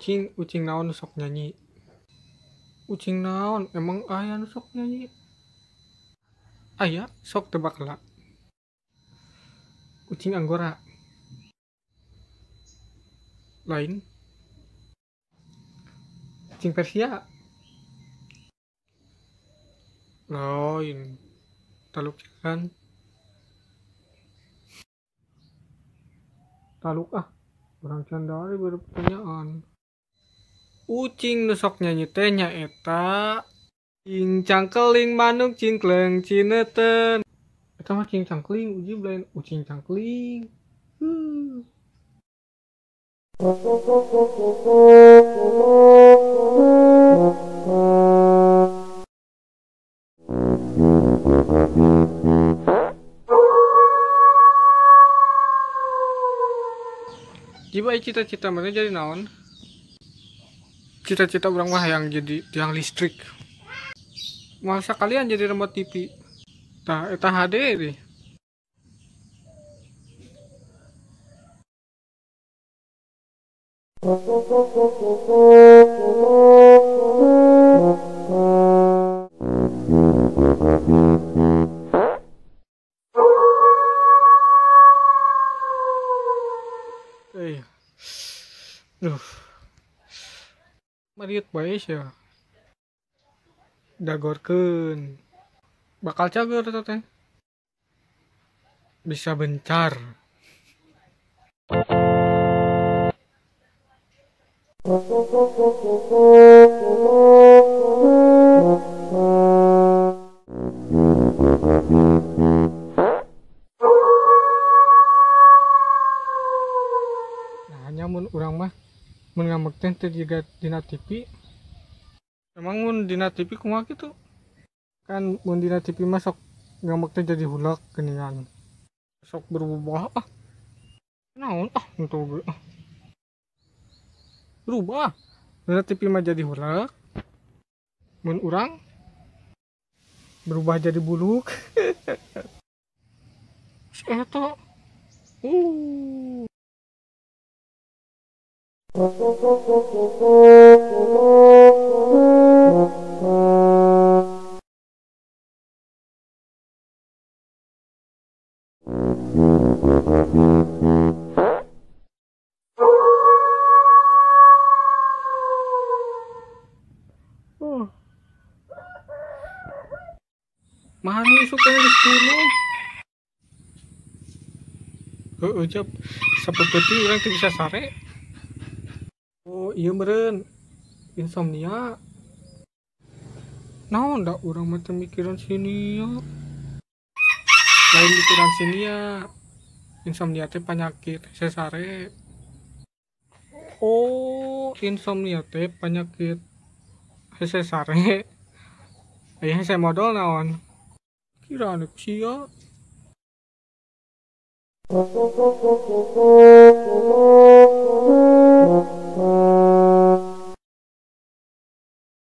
ucing, ucing naon nu sok nyanyi? Ucing naon? Emang aya nu sok nyanyi? Aya, sok tebak lah. Ucing anggora. Lain. Ucing Persia. Lain. Taluk kan. Taluk ah. Urang candari baru pertanyaan. Ucing nu sok nyanyi teh nyaeta cing cangkeling manuk cingkleng cineten. Eta mah cing cangkeling, uji lain ucing cangkeling. Jiba cita-cita mana jadi naon? Cita-cita urang mah yang jadi tiang listrik. Masa kalian jadi remote TV? Tah eta HD deh. Duh. Mariut bae sia. Dagorkeun. Bakal cager eta teh. Bisa bencar. Nah, nyamun urang mah mun ngambek teh teu jiga dina TV. Emang mun dina TV kumaha kitu? Kan mun dina TV mah sok ngambek teh jadi hulak geuningan. Sok berubah ah. Naon ah untuk ah. Berubah. Dina TV mah jadi hulak. Mun urang berubah jadi buluk. Eta. Mana isuk yang geus bunuh? Heeh, jap. Sapeupeting urang teu bisa sare. Oh, iya meureun. Insomnia. Naon da urang mah teu mikiran sinia. Lain mikiran sinia. Insomnia teh penyakit hese sare. Oh, insomnia teh penyakit hese sare. Aya hese modol naon? Kira anu sia.